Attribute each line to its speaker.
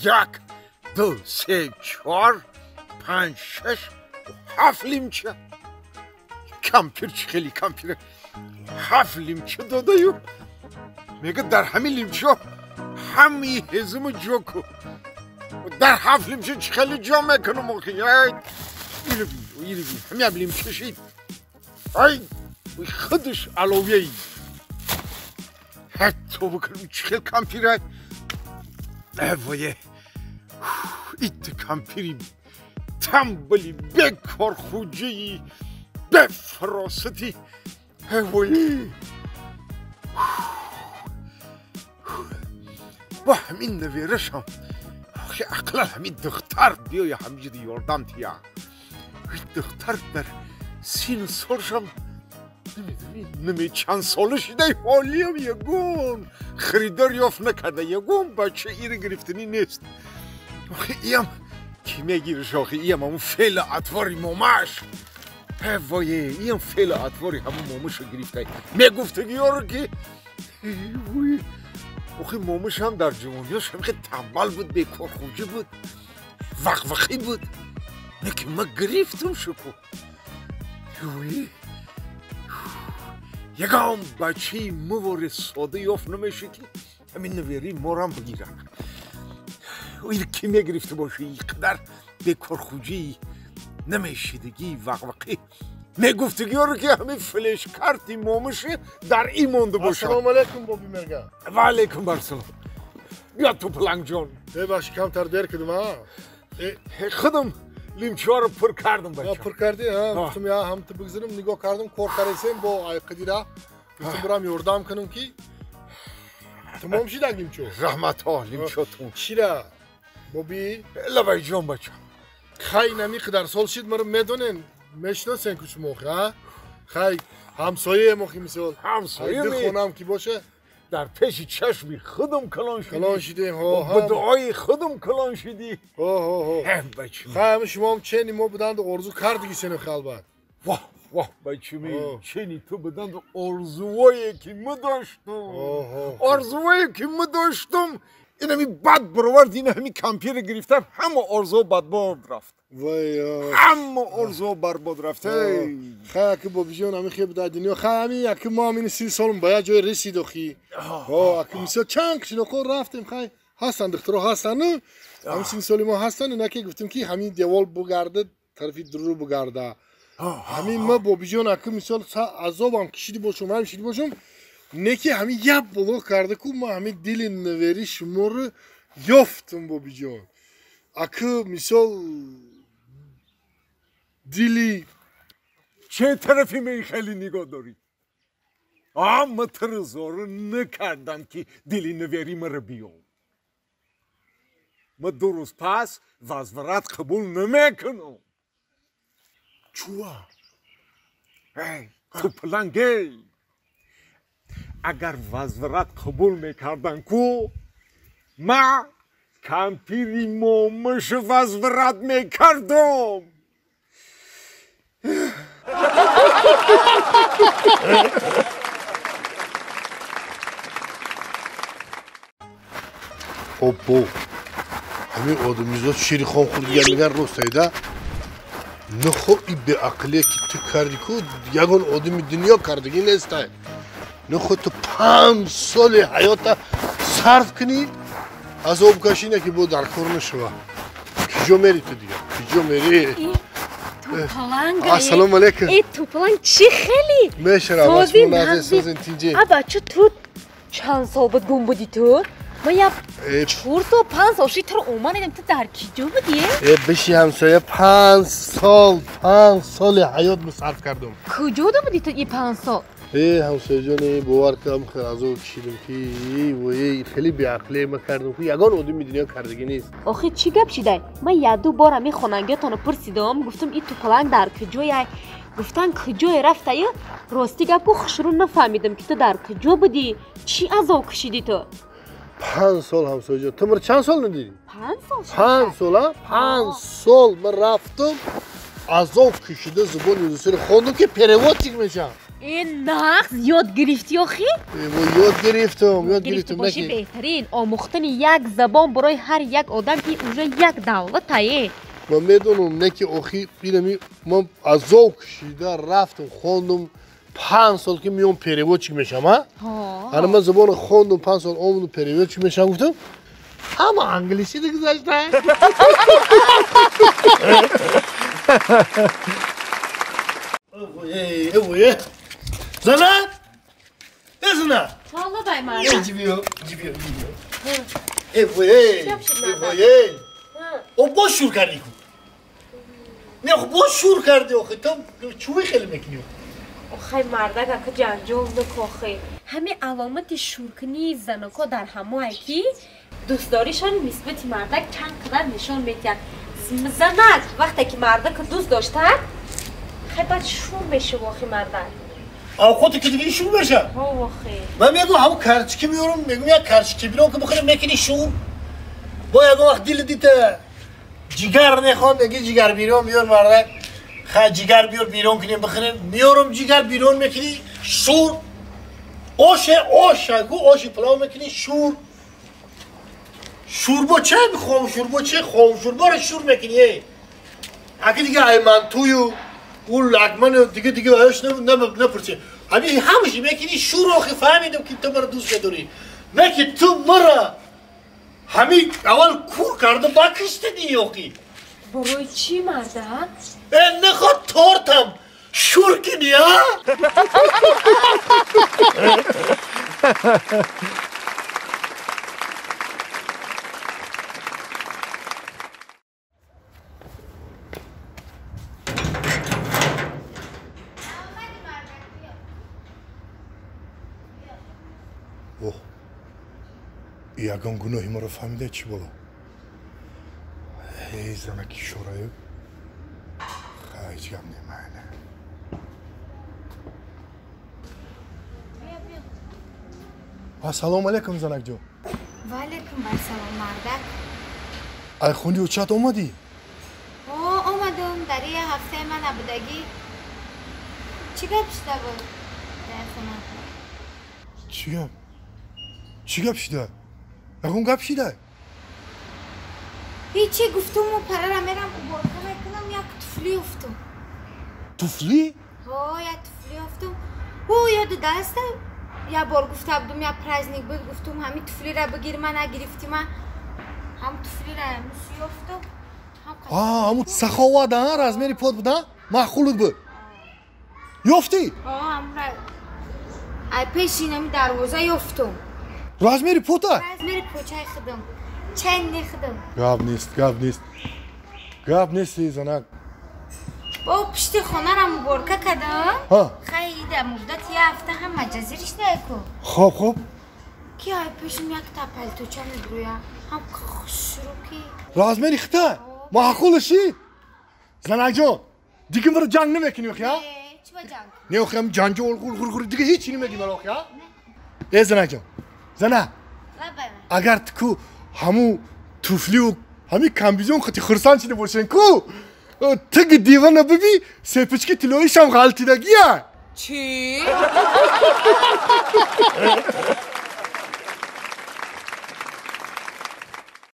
Speaker 1: 1 2 3 4 5 6 7 лимча. Кампир чӣ хеле кампир 7 лимча додаю. Мега дар ҳамин лимча ҳамаи ҳезуму ҷо ку. Дар 7 лимча чӣ хеле ҷо мекунам охи. Иро бин, иро бин. Ҳамин лимча шид. Ай, худаш аловияи. Ҳатто бикунам чӣ хел кампира. Вое. Ит кампири тамбали бекорхуҷии бефаросати. Вое. Бо ҳамин наверашам. Охи ақлан ҳамин духтар биёя ҳамиҷида ёрдам тия. Духтар дар сину солшам намедонам чанд сола шидай ҳолиям ягон харидор ёфт накарда, ягон бача ира гирифтанӣ нест. Охи иям ки мегираш, охи иям ҳамун феъли атвори момаш. Вое, иям феъли атвори ҳамун момаша гирифтай. Мегуфтагиёро ки охи момашам дар ҷавониёш ҳамихе тамбал буд, бекорхӯҷӣ буд, вақвақӣ буд. Лекин ма гирифтам шуку. Ягон бачаи мувори сода ёфт намеша ки ҳамин наверии морам бигирад. Ир ки мегирифта боша ин қадар бекорхӯҷӣ, намешидагӣ, вақвақӣ. Мегуфтагиёро ки ҳамин флешкарти момаши дар ин монда бошад.
Speaker 2: Ассалому алайкум, боби Мерган.
Speaker 1: Ва алайкум ассалом. Биё ту Палангҷон.
Speaker 2: Бебахши, камтар дер кардам, а?
Speaker 1: Худам лимчаҳоро пур кардам, бача.
Speaker 2: Пур кардӣ, а? Гуфтам я ҳам ту бигзарам, нигоҳ кардам, кор каресем бо айқидира. Гуфтам бирам ёрдам кунам ки тамом шидаг лимчо.
Speaker 1: Раҳматҳо, лимчотун.
Speaker 2: Чира, боби?
Speaker 1: Лабайҷон, бача.
Speaker 2: Хай нами қадар сол шид, маро медонен, мешиносен ку шумо, а? Хай ҳамсояем охи мисол.
Speaker 1: Ҳамсоя
Speaker 2: ду хонам ки боша.
Speaker 1: Дар пеши чашми худам калон шудӣ.
Speaker 2: Калон шудем, ҳо.
Speaker 1: Ба дуои худам калон шудӣ.
Speaker 2: Ҳо, ҳо, ҳо.
Speaker 1: Бачи.
Speaker 2: Хай ҳами шумоам чени мо буданду орзу кардиги сено халбат.
Speaker 1: Воҳ, воҳ, бачими, чени ту буданду орзуое ки мо доштум. Орзуое ки мо доштум. Инами бад баровард, ина ҳами кампира гирифтам, ҳама орзуо бадбод рафт. Ҳама орзуо барбод рафт.
Speaker 2: Хай аки бобиҷон ҳами хеб дар дунё, хай ҳами аки мо ҳамини 30 солм ба як ҷой ресид охи. Ҳо, аки мисол чанд қишлоқҳо рафтем, хай ҳастанд, духтаро ҳастанд, ҳами 30 соли мо ҳастанд, ина ки гуфтем ки ҳамин девол бугарда, тарафи дуру бугарда. Ҳамин ма бобиҷон аки мисол азобам кишиди бошум, ҳам кишиди бошум, неки ҳамин як боло карда ку ма ҳамин дили навери шуморо ёфтум, бобиҷон. Аки мисол дили
Speaker 1: чӣ тарафи мен хеле нигоҳ дорӣ? Ма туро зору накардам ки дили навери маро биём. Ма 2 рӯз пас возврат қабул намекунам.
Speaker 2: Чуа?
Speaker 1: Ту Палангей, агар возврат қабул мекардан ку, ма кампири момаш возврат мекардам.
Speaker 2: Обо, ҳамин одамизод шири хом хӯрдигар меган ростайда. Нахо и беақлие ки ту кардӣ ку, ягон одами дунё кардагӣ нестай. Нахо ту 5 соли ҳаёта сарф кунӣ, азоб кашӣ, не ки бо дар кор нашава. Киҷо мери ту дигар? Киҷо мери?
Speaker 3: Тупаланг.
Speaker 2: Ассалому алайкум.
Speaker 3: Э, Тупаланг, чӣ хеле?
Speaker 2: Мешавам, созин тинҷи.
Speaker 3: А бача, ту чанд сол буд гум будӣ ту? Ма я 4 сол, 5 сол шид туро омадем, ту дар киҷо будӣ?
Speaker 2: Э, биши ҳамсоя, 5 сол, 5 соли ҳаёт сарф кардам.
Speaker 3: Куҷо будӣ ту и 5 сол?
Speaker 2: Э, ҳамсояҷон, бовар кардам, хеле азоб кашидам ки вой, хеле беақлие ма кардам ки ягон одами дунё кардагӣ нест.
Speaker 3: Охи чӣ гап шидай? Ман як-ду бор ҳамин хонангиётонро пурсидам, гуфтам и Тупаланг дар куҷояй? Гуфтан куҷое рафтаю? Рости гап ку хушрӯ нафаҳмидам ки ту дар куҷо будӣ? Чӣ азоб кашидӣ ту?
Speaker 2: 5 сол, ҳамсояҷон. Ту маро чанд сол надидӣ?
Speaker 3: 5 сол.
Speaker 2: 5 сол, а? 5 сол ман рафтам, азоб кашида забони русиро хондам ки переводчик мешавам.
Speaker 3: Нағз ёд гирифтӣ охи?
Speaker 2: Ёд гирифтам, ёд гирифтам.
Speaker 3: Боши беҳтарин. Омӯхтани як забон барои ҳар як одам ки уже як давлатае.
Speaker 2: Ман медонам, не ки охи инами ман азоб кашида рафтам, хондум 5 сол ки меом переводчик мешам, а? Ана ман забонро хондум 5 сол омадум переводчик мешам, гуфтам ҳама англисӣ гузашта. Зана! Э, зана!
Speaker 3: Валла бай марда.
Speaker 2: Э, ҷибиё, ҷибиё, ҷибиё. Э, вой, э, вой. О, боз шур кардӣ ку. Не, боз шур кардӣ охи, то чӯи хеле мекунӣ.
Speaker 3: Охай мардак ака ҷанҷол накохи. Ҳами аломати шуркунии заноко дар ҳамое ки дӯстдоришон нисбати мардак чанд қадар нишон медиҳад. Занак вақте ки мардака дӯст доштад, хай баъд шур мешава охи мардак.
Speaker 2: Авқоте ки диги шур меша?
Speaker 3: Ҳо охи.
Speaker 2: Ман мегӯм ҳамун карчики меёрам, мегӯм як карчики биром ки бихӯрем мекунӣ шур. Бо ягон вақт дили дита ҷигар мехоҳам, меги ҷигар бирон биёр мардак. Хай ҷигар биёр бирон кунем бихӯрем. Меёрам ҷигар бирон мекунӣ шур. Оше ош гу оши палов мекунӣ шур. Шурбо че мехоҳам, шурбо че хом шурборо шур мекунӣ эй. Аки дига ай мантую ӯ лагману дига дига аяш напурсӣ. Ҳамин ҳамаши мекунӣ шур. Охи фаҳмидам ки ту маро дӯст медорӣ. Не ки ту маро ҳамин аввал кур карда баъд киштидӣ охи.
Speaker 3: Барои чӣ мардак?
Speaker 2: Э, наход тортам шур кунӣ, а? Ягон гуноҳи маро фаҳмида чӣ боло? Эй, занаки шораю. Ҳеҷ гап немайна. Ассалому алайкум, занакҷон.
Speaker 4: Ва алайкум ассалом, мардак.
Speaker 2: Ай хуни очат омадӣ?
Speaker 4: О, омадам. Дар як ҳафтаи ман набудагӣ. Чӣ гап шуда буд дар хона?
Speaker 2: Чӣ гап? Чӣ гап шуда? Ягон гап шуда?
Speaker 4: Ҳечи, гуфтуму парара мерам уборка мекунам, як туфли ёфтум.
Speaker 2: Туфли?
Speaker 4: Ҳо, як туфли ёфтум. Ӯ ёду даста як бор гуфта будум, як праздник буд, гуфтум ҳамин туфлира бигир, ма нагирифтӣ, ма ҳам туфлира мус ёфтум.
Speaker 2: Ҳамун саховат, а, размери под буд, а? Маъқулут буд. Ёфтӣ?
Speaker 4: Ҳо, ҳамра ай пеши инами дарвоза ёфтум.
Speaker 2: Размери пота?
Speaker 4: Размери почаи худам. Ченни худам.
Speaker 2: Гап нест, гап нест. Гап нест, занак.
Speaker 4: Бо пишти хонарам уборка кардам.
Speaker 2: Ҳа.
Speaker 4: Хай ида муддати як ҳафта ҳам маҷазириш наку.
Speaker 2: Хоб, хоб.
Speaker 4: Ки ай пешим як та палточа мебурӯя. Ҳам хушрӯ ки.
Speaker 2: Размери хита? Маъқулаши? Занакҷон, дига маро ҷанг намекунӣ охи, а?
Speaker 4: Чӣ ба ҷанг?
Speaker 2: Не охи, ҳам ҷанҷол ғур ғур ғур дига ҳеч намегӣ маро охи, а? Э, занакҷон. Зана, агар ту ҳамун туфлию ҳамин комбизон хати хурсанд шида бошен ку, тиги дивана биби, сепички тиллоишам ғалтидагия.
Speaker 5: Чӣ?